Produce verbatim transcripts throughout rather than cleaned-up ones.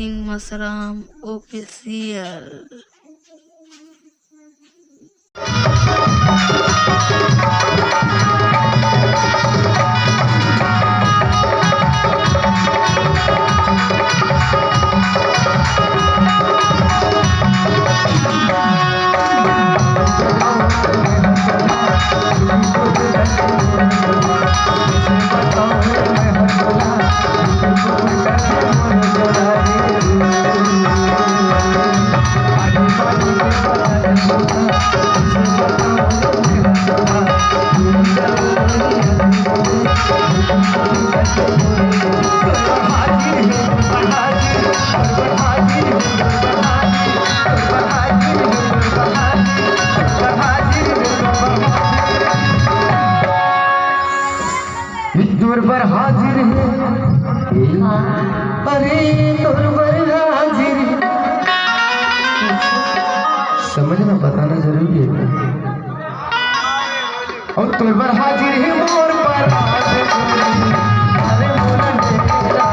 Singh Masram official. तोर बर हाजिर हे। अरे, तोर बर हाजिर हे। समझना, बताना जरूरी है। अउ तोर बर हाजिर हे मोर परात। अरे मोर डेरा।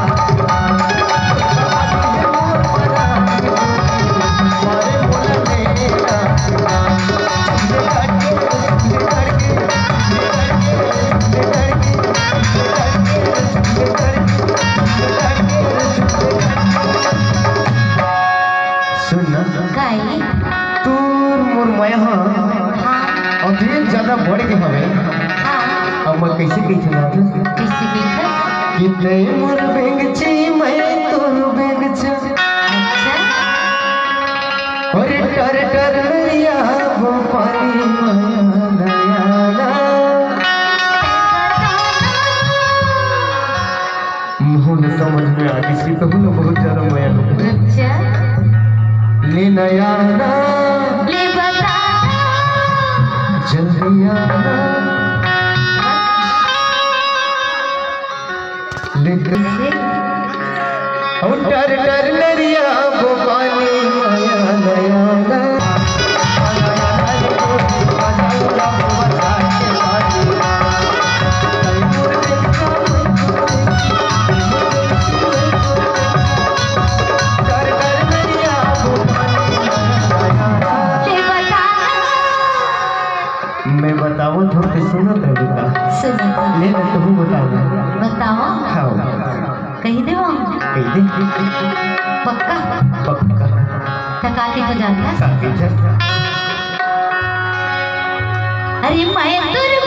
सुन ना, काई? तोर मोर मया ह हाँ। अभी ज्यादा बढ़ गे हवे। हाँ। अब मैं कैसे कहिथन जानथस? कैसे कहिथस? कि तैं मोर बेंगची, मैं तोर बेंगचा। अच्छा। अरे टर टर नैया वो पानी मया नया ना। मोहन समझ में आ गई कि तहु ला बहुत ज्यादा मया लगे। अच्छा। ले नया ना। ले बता। जल्दी आना। ले। अउ टर टर नरिया वो पानी मया नया ना। मैं बतावत हूँ कि सुनत रह बेटा। सुनत हूँ। ले ना, तू बताओ। बताओ। हाँ। कही दे वो। कही दे। पक्का? पक्का। त का कहिथे जानथस? का कहिथे? अरे मैं तोर